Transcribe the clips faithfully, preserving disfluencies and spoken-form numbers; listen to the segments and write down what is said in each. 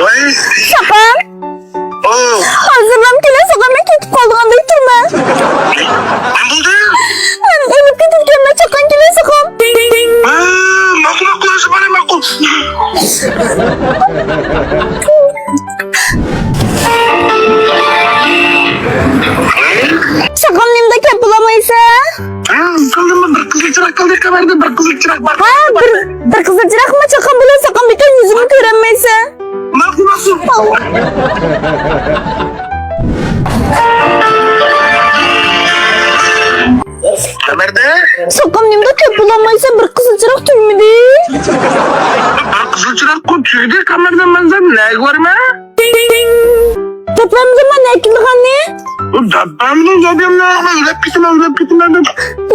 ۋاي. چاقان. ئو. ھازىرلام كېلە ساقام، مەن كېتىپ قالىدىغاندەك تۇرمەن. نېمە بولدى؟ مەن ئۆلۈپ كېتىدىكەنمەن، چاقان كېلە ساقام. ھە، ماقۇل، ماقۇل، ھازىر بارىمەن، ماقۇل. چاقان نېمىدە كەپ بولالمايسەن؟ ھە، قىلدىممۇ بىر قىزىل چىراغ قىلدى، قەمەردە بىر قىزىل چىراغ بار. ھە، بىر، بىر قىزىل چىراغمۇ چاقان بولۇپ ساقام بىكەن يۈزۈمنى كۆرەلمەيسەن. ماقۇل، ماقۇل. قەمەردە؟ ساقام نېمىدە كەپ بولالمايسەن، بىر قىزىل چىراغ تۈگمىدى. بىر قىزىل چىراغ تۈگدى، قەمەردە مەن سەن نەگە بارىمەن؟ دەپلەمدىمۇ نەكىلغاننى؟ دەپلەمدىن دەپلەمدىن ئۆلۈپ كېتىمەن، ئۆلۈپ كېتىمەن دەپ.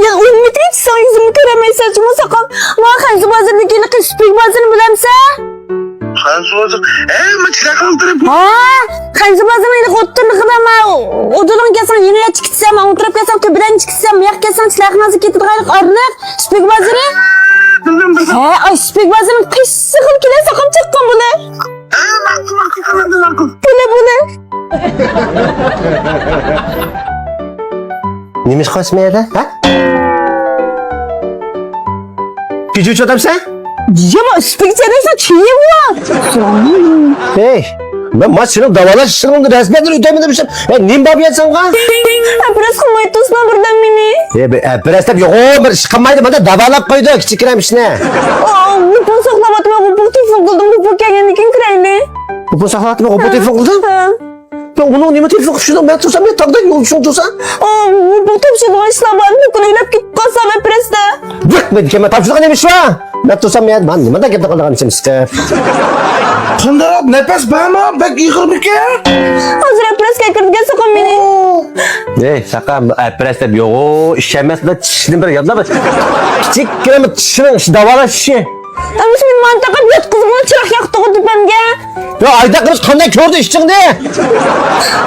يا ئۆلمىدى، ساڭا يۈزۈمنى كۆرەلمەيسەن جۇمۇ ساقام. ما خەنزۇ بازىرىدىكى ھېلىقى سۈپۈك بازىرىنى بىلەمسەن؟ خەنزۇ بازىرى. ئەي، ما چىراغ ئالدىرىپ. ھا، خەنزۇ بازىرىنى ھېلىقى ئوتتۇرىلىقىدا ما ئۇدۇلغا كەلسەڭ يېڭى يەرچە كېتىسەن، ما ئۇ تەرەپكە كەلسەڭ تۆبىدەنچە كېتىسەن، بۇ ياققا كەلسەڭ چىراغ نازى كېتىدىغان ھېلىقى ئارىلىق سۈپۈك بازىرى. بىلدىم، بىلدىم. ھە، ئاي سۈپۈك بازىرىنى قىشسىغىل كېلە ساقام چاققان بولە. ھە، ماقۇل، ماقۇل، ماقۇل، ماقۇل. بولە، بولە. نېمە ئىش قىلىسەن مەيەردە، ھە؟ كېچە ئۇچۇۋاتامسەن؟ ياما ئۈستىگە چېلىسا چېيىۋا. ھەي، مەن ما سېنىڭ داۋالاش ئىشىڭنى رەسمىيەتلەر ئۆتەيمەن دېمىشىم. ھەي، نېمە بار بۇ يەردە ساڭا؟ ئەپرەس قىلماي تۇرسىلا بىردەم مېنى. ھەي، بىر ئەپرەس دەپ يوق، بىر ئىش قىلمايدۇ. مانا داۋالاپ قويدۇ كىچىككىنە ئىشنى. ئاۋۇ، بۇ پۇل ساقلاۋاتىمەن، بۇ پۇل تېلېفون قىلدىم، بۇ پۇل كەلگەندىن كېيىن كىرەيلى. بۇ پۇل ساقلاۋاتىمەن، بۇ پۇل تېلېفون قىلدىم. ھە. مەن ئۇنىڭ نېمە تېلېفون قىلىپ شۇنداق مەن تۇرسام، مەن تاغدا يولچۇڭ تۇرسا. ئا، بۇ تاپشۇرىدىغان ئىشلار بار، بۇ كۈنى ئۆيلەپ كېتىپ قالسام ئەپرەستە. ياق، مەن دېگەن مەن تاپشۇرىدىغان نېمە ئىش بار؟ مەن تۇرسام، مەن، مەن نېمە دەپ گەپ قىلىدىغان ئىشىم ئىشتە. قانداق نەپەس بارمۇ؟ بەك ئېغىرمىكەن؟ ھازىر ئەپرەسكە كىرىدىكەن ساقام مېنى. ئەي، ساقام، ئەپرەس دەپ يوق، ئىش ئەمەس، بىر چىشنى بىر يادلا بىر. كىچىككىنە چىشنىڭ ئىشى، داۋالاش ئىشى. ئەمىسە مېنى مانا تاقاپ ياتقۇزۇپ چىراغ ياقتۇرغۇ دېپەمگە. يا ئايدا قىلىش قانداق كۆردى ئىشچىڭنى؟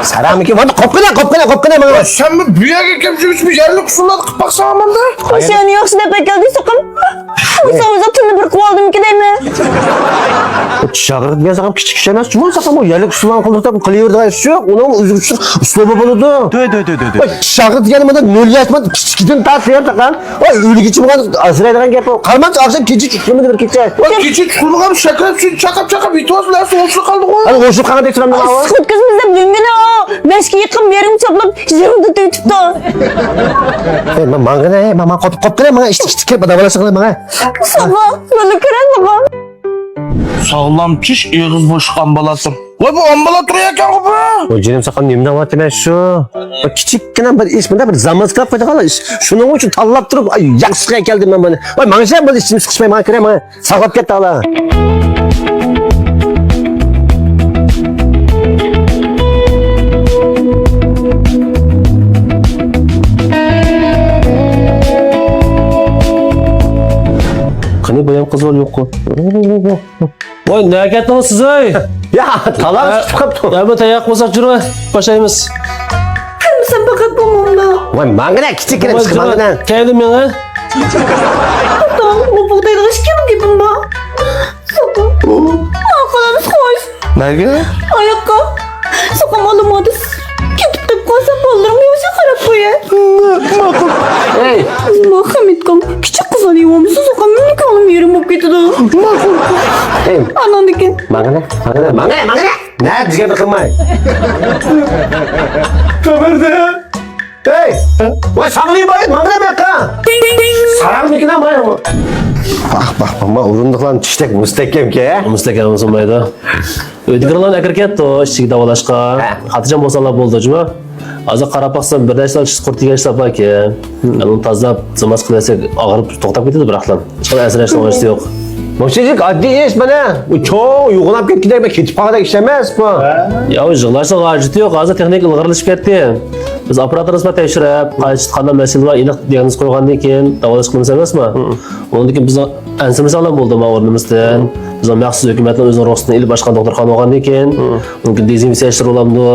ساراڭمىكىن، مانا قوپ قېنە، قوپ قېنە، قوپ قېنە ماڭا. سەن بۇ يەرگە كەپ يۈرۈشمۇ يەرلىك ئۇسسۇللارنى قىلىپ باقساڭ مانداق. ئۇسسۇلنى ياخشى دەپ ئەكەلدى ساقام. ئۇسسۇل ئۇزاق تىلنى بىر قىلىۋالدىمىكىن دەيمەن. چىراغ دېگەن ساقام كىچىك ئىش ئەمەس جۇمۇ ساقام، ئۇ يەرلىك ئۇسسۇللارنى قىلدۇرۇپ قىلىۋېرىدىغان ئىش يوق. ئۇنىڭ ئۆزى ئۈچۈن ئۇسلۇبى بولىدۇ. دۆي، دۆي، دۆي، دۆي، دۆي. ۋاي، چىراغ دېگەن مانا نۆل ياش، مانا كىچىكىدىن تارتىپ ساقام. ۋاي، ئۆلگۈچە بولغان ئاسرايدىغان گەپ ئۇ. قارىمامسىز، ئاخشام كېچە چۈشلىمىدى بىر كېچە. ۋاي، كېچە چۈشلىمىگەن شەكرەپ سۈيى چاقاپ-چاقاپ يېتىۋاتىدۇ، ئەسلى ھوشى قالدىغۇ. ھەي، ھوشى قالغاندەك تۇرامدۇ ماۋۇ؟ سۇتكىسىمىز دەپ لۆڭگىنى ئۇ بەشكە يېقىن يېرىم چاپلاپ، يېرىمدە تۈگىتىپتۇ. ھەي، ما-، ماڭغىنە، ھەي، ما-، ما-، قوپ-، قوپقىنە، ماڭا ئىشتىك-ئىشتىك كەپ داۋالاشقىلى ماڭا. ساقا، بىلىپ كىرەمدىغۇ. ساغلام چىش، ئېغىز بوش ئامبالاتىم. ۋاي، بۇ ئامبالات تۇرۇۋاتقانغۇ بۇ. ۋاي، جېنىم ساقام، نېمە دەۋاتىمەن شۇ؟ ۋاي، كىچىككىنە بىر ئىش، مۇنداق بىر زامىسكىلاپ قويىدىغان ئىش. شۇنىڭ ئۈچۈن تاللاپ تۇرۇپ، ئاي، ياخشىسىغا كەلدىم مەن بۇنى. ۋاي، ماڭىسەن، بۇنى ئىچىمىز قىسماي، ماڭا كىرە، ماڭا. ساقلاپ كەتتى ھالا. قېنى، بۇ يان قىز بار يوققۇ. ۋاي، نەگە كەتتىڭىز سىز، ئەي؟ يا، تالاش چىقىپ قاپتۇ. يا، بۇ تەييار بولساق جۈرە، باشلايمىز. سەن پەقەت بۇ مۇندا. ۋاي، ماڭغىنە، كىچىككىنە چىقىپ ماڭغىنە. كەيلى مېڭە. توختاڭ، بۇ بۇغدايدىغان ئىككى گېپىم بار. سوقۇڭ. ماقۇلىمىز خوش. نەگە؟ ئاياققا. سوقۇم ئالىمادىس. كېتىپ دەپ قالسا بالىلىرىم يوشۇ خاراب قويە. ماقۇل. ئەي. ما خەمىتكام، كىچىك قىزلارنى يۇۋامسىز، سوقۇم مېنىڭ كۆڭلۈم يېرىم بولۇپ كېتىدۇ. ماقۇل. ئەي. ئاناندىكىن. ماڭىنە، ماڭىنە، ماڭىنە، ماڭىنە. نە دېگەننى قىلماي. قەبرىدە. ھەي! ۋاي، ساقلىيىن باي، ماڭا نېمە قىلغان؟ ساراڭمىكىن ھە، مانا. باھ، باھ، باھ، ما ئورۇندۇقلارنى چۈشتەك مۇستەھكەمكەن. مۇستەھكەم بولسۇن مايدا. ئۆيدىكىلەرنى ئەكىرىپ كەتتى ئىشىككە داۋالاشقا. ھە. خاتىرجەم بولساڭلار بولدى، جۇمۇ. ھازىر قاراپ باقسام، بىر نەچچە چىش قۇرت يېگەن ئىشلار باركەن. ئۇنى تازىلاپ، زىماس قىلىۋەتسەك، ئاغرىپ توختاپ كېتىدۇ بىراقلا. ھېچقانداق ئەنسىرەشنىڭ ھاجىتى يوق. مۇشۇنچىلىك ئاددىي ئىش مانا. ئۇ چوڭ يوغىناپ كەتكۈدەك، كېتىپ قالغۇدەك ئىش ئەمەس بۇ. يا، يىغلاشنىڭ ھاجىتى يوق، ھازىر تېخنىكا ئىلغىرلىشىپ كەتتى. بىز ئاپپاراتىمىز بىلەن تەكشۈرۈپ، قايسى قانداق مەسىلە بار، ئېنىق دىياگنوز قويغاندىن كېيىن داۋالاش قىلىمىز ئەمەسمۇ؟ ئۇنىڭدىن كېيىن بىز ئەنسىرىمىسەڭلار بولدى، ما ئورنىمىزدىن. بىزنىڭ مەخسۇس ھۆكۈمەتنىڭ ئۆزىنىڭ رۇخسىتىنى ئېلىپ ئاچقان دوختۇرخانا بولغاندىن كېيىن، مۇمكىن، دېزىنفېكسىيە ئىشلىرى بولامدۇ،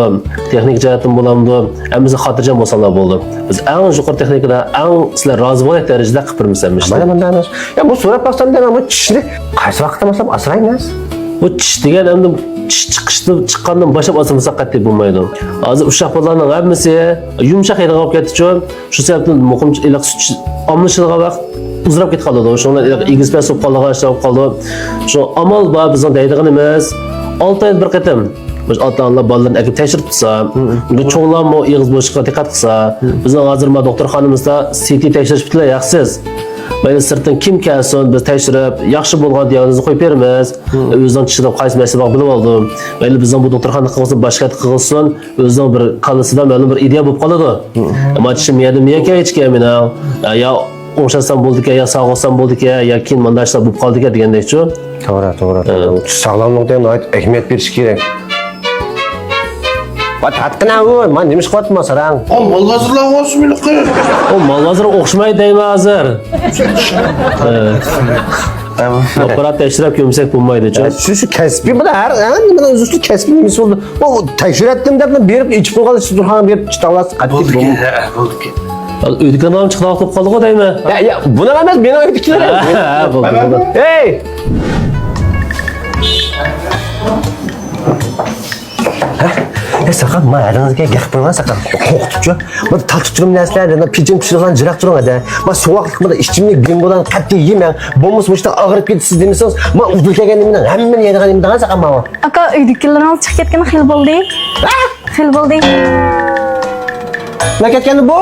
تېخنىكا جەھەتتىن بولامدۇ، ھەممىسى خاتىرجەم بولساڭلار بولدى. بىز ئەڭ يۇقىرى تېخنىكىدا، ئەڭ سىلەر رازى بولغان دەرىجىدە قىلىپ بېرىمىز ھەممە ئىشنى. مانا مۇنداق ئەمەس. يا، بۇ سوراپ باقسام دەيمەن، بۇ چىشنى قايسى ۋاقىتتا باشلاپ ئاسرايمىز؟ بۇ چىش دېگەن ئەمدى چىش چىقىشتىن، چىققاندىن باشلاپ ئاسرىمىساق قەتئىي بولمايدۇ. ھازىر ئۇششاق بالىلارنىڭ ھەممىسى يۇمشاق يەيدىغان بولۇپ كەتتىچۇ. شۇ سەۋەبتىن مۇقىم ئىللىق سۈت ئاملىشىدىغان ۋاقىت ئۇزىراپ كېتىپ قالىدۇ. شۇنىڭ بىلەن ئېغىز پەس بولۇپ قالىدىغان ئىشلار بولۇپ قالىدۇ. شۇ ئامال بار بىزنىڭ دەيدىغىنىمىز، ئالتە ئايدا بىر قېتىم مۇشۇ ئاتا-ئانىلار بالىلىرىنى ئەكىپ تەكشۈرۈپ تۇرسا، چوڭلارمۇ ئېغىز بوشلۇقىغا دىققەت قىلسا، بىزنىڭ ھازىر ما دوختۇرخانىمىزدا سىتى تەكشۈرۈش پۈتۈنلەي ھەقسىز. مەيلى سىرتتىن كىم كەلسۇن، بىز تەكشۈرۈپ، ياخشى بولغان دىياگنوزنى قويۇپ بېرىمىز. ئۆزىنىڭ چىشىدا قايسى مەسىلە بارلىقىنى بىلىۋالىدۇ. مەيلى بىزنىڭ بۇ دوختۇرخانىدا قىلغۇزسۇن، باشقا يەردە قىلغۇزسۇن، ئۆزىنىڭ بىر كاللىسىدا مەلۇم بىر ئىدىيە بولۇپ قالىدۇ. ئەمما چىشىم يەردە مىيەكەن ھېچكەن مېنىڭ. يا ئوڭشاتسام بولىدىكەن، يا ساغىۋالسام بولىدىكەن، يا كېيىن مانداق ئىشلار بولۇپ قالىدىكەن دېگەندەكچۇ. توغرا، توغرا، توغرا. ساغلاملىققا ناھايىتى ئەھمىيەت بېرىش كېرەك. ۋاي تارتقىن ھە، ۋۇ، ما نېمە ئىش قىلىۋاتىمەن ساراڭ؟ ئا، مال بازىرلارغا ئوخشىمايدۇ. ئۇ مال بازىرى ئوخشىمايدۇ دەيمەن ھازىر. ئاپپارات تەكشۈرۈپ كۆمسەك بولمايدۇ، چۈ. شۇ، شۇ كەسپىي بۇلار ھەر، ھەر نېمىنىڭ ئۆزى كەسپىي نېمىسى بولىدۇ. ئۇ تەكشۈرەتتىم دەپ بېرىپ ئېچىپ قويغان ئىشتىن تۇرغان بېرىپ چىتاڭلار قەتئىي بولمايدۇ. ئۆيدىكىلەرنىڭ چىقىدىغان بولۇپ قالدىغۇ دەيمەن. يا، يا، بۇنىڭ ئەمەس، مېنىڭ ئۆيدىكىلەر. ھە، بولدى، بولدى. ھەي! ھە؟ ھە، ساقا، ما ئەرىڭىزگە گەپ قىلىڭا، ساقا. قورقۇتۇپچۇ. ما تارتىپ تۇرۇم نەرسىلەر، ما پېچىن پىشىرغان جىراق تۇرۇڭ ھەدە. ما سوغۇقلۇق، ما ئىچىملىك بىڭگودان قەتئىي يېمەڭ. بولمىسا مۇشتا ئاغرىپ كېتىسىز دېمىسىڭىز، ما ئۇدۇل كەلگەن نېمىنىڭ ھەممىنى يەيدىغان نېمە دېگەن ساقا ماۋۇ. ئاكا، ئۆيدىكىلىرىڭىز چىقىپ كەتكىنى خېلى بولدى. ھە؟ خېلى بولدى. نە كەتكەندە بۇ؟